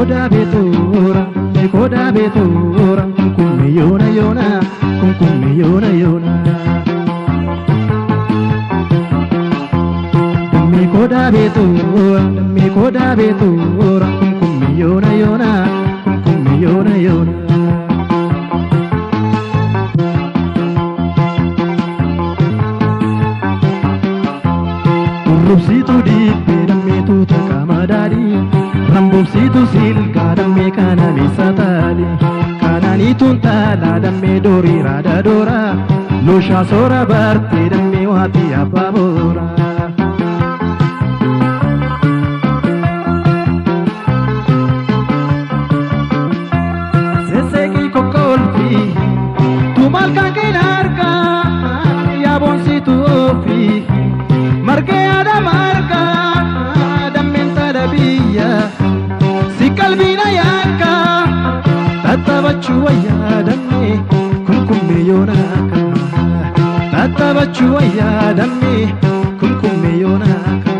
kodaa beetuura, dammee kodaa beetuura, kumkumme yoona yoona, kumkumme yoona yoona. Dammee kodaa beetuura, dammee kodaa beetuura, kumkumme yoona yoona, kumkumme yoona yoona. Rubsituu dibbee dammeetu takka daadhii, Rambubsituu silgaa dammee kananiisa taali, Kananiituun taalaa dammee doorii raada doora, Looshaa soora bartee dammee waatii abbaa boora. Sesseeqii kokkolfii tumaal kan keenya argaa yaaboonsituu ofii. Margee aadaa margaa dammeen saada biyya si qalbiina yaakka tattaabachuu wayyaa dammee kumkummee yoonaaka tattaabachuu wayyaa dammee kumkummee yoonaaka.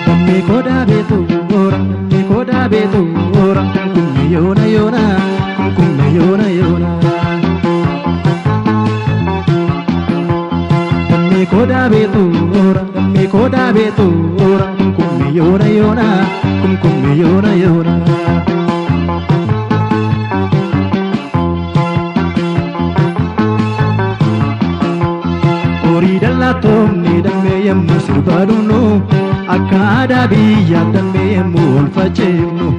Dammee kodaa beetuura, dammee kodaa beetuura, kumkumme yoona yoona, kumkumme yoona yoona. Dammee kodaa beetuura, dammee kodaa beetuura, kumkumme yoona yoona, kumkumme yoona yoona. Horii dallaa toomne dammee yemmuu sirbaa dhumnu, akka aadaa biyyaa dammee yemmuu ol faceefnu,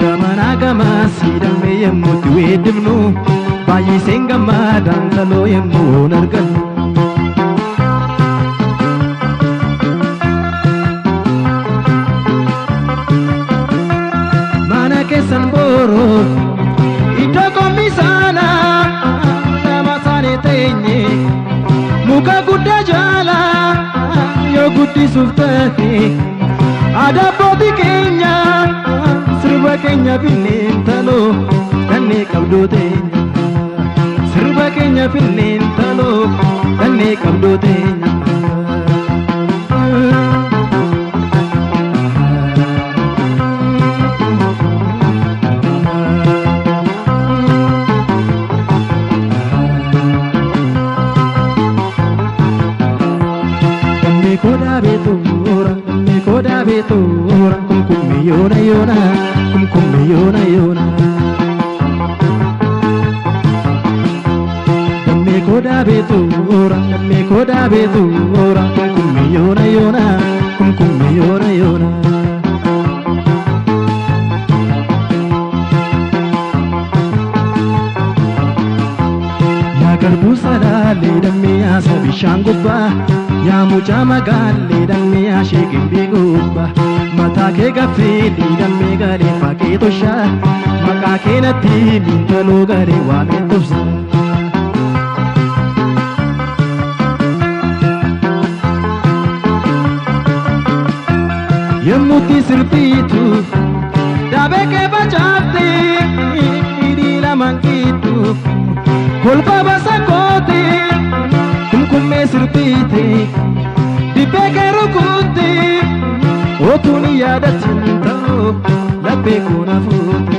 gamanaa gamasii dammee yemmuu itti weeddifnu, baay'iseen gammadaan taloo yemmuu ol argannu. Mana keessan booroo iddoo qommisaanaa nama isaanii teenye muka guddaa jala yoo guddisuuf ta'e aadaa abbootii keenya sirba keenya finneen taloo dannee qabdoo teenya sirba keenya finneen taloo dannee qabdoo teenya. Dammee kodaa beetuura, dammee kodaa beetuura, kumkumme yoona yoona, kumkumme yoona yoona. Dammee kodaa beetuura, dammee kodaa beetuura, kumkumme yoona yoona, kumkumme yoona yoona. Yaa garbuu salaalee dammee yaasa bishaan gubbaa, yaa mucaa magaallee dammee yaa sheeqimbii gubbaa, mataa kee gaffeelii dammee galee faqee toshaa, maqaa kee natti mintaloo galee waamee tobsa. Yemmuutti sirbiitu daabee kee facaafte hidhii lamaan gidduu kolfa basa kooti kumkummee sirbiite dibbee kee rukutte otuun yaadatin ta'oo laphee koo na fuute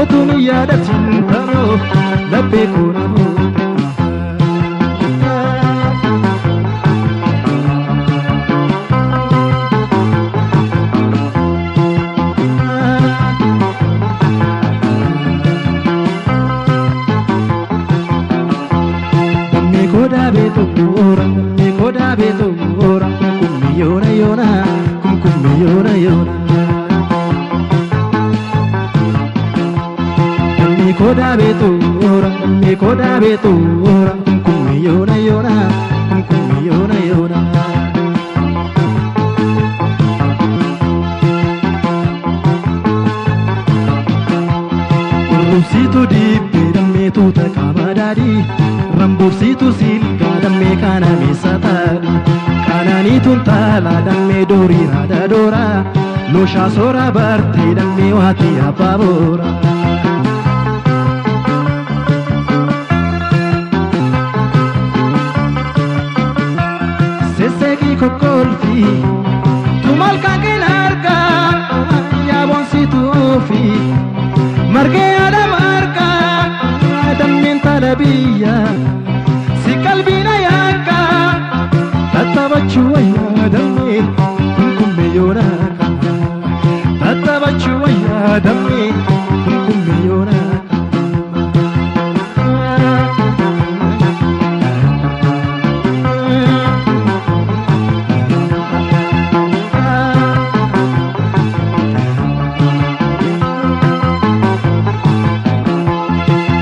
otuun yaadatin ta'oo laphee koo na fuute. Dammee kodaa beetuura, dammee kodaa beetuura, kumkumme yoona yoona, kumkumme yoona yoona. Dammee kodaa beetuura, dammee kodaa beetuura, kumkumme yoona yoona, kumkumme yoona yoona. Rubsituu dibbee dammeetu takka daadhii, Rambubsituu silgaa dammee kana meessa taadhi, Kananiituun taalaa dammee doorii raada dooraa, Looshaa soora bartee dammee waatii abbaa boora. Sesseeqii kokkolfii tumal kan argaa yaaboon situufi margee adama argaa dammeen tala biyya si qalbiina yaakka tattaabachuu wayyaa dammee kunkumme yoona tattaabachuu wayyaa dammee kunkumme yoona.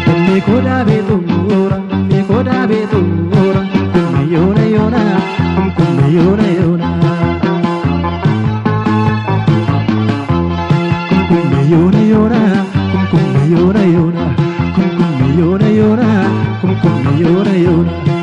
Dammee kodaa beetuura, dammee kodaa beetuura, kumkumme yoona yoona, kumkumme yoona yoona. Kumkumme yoona yoona, kumkumme yoona yoona, kumkumme yoona yoona, kumkumme yoona yoona.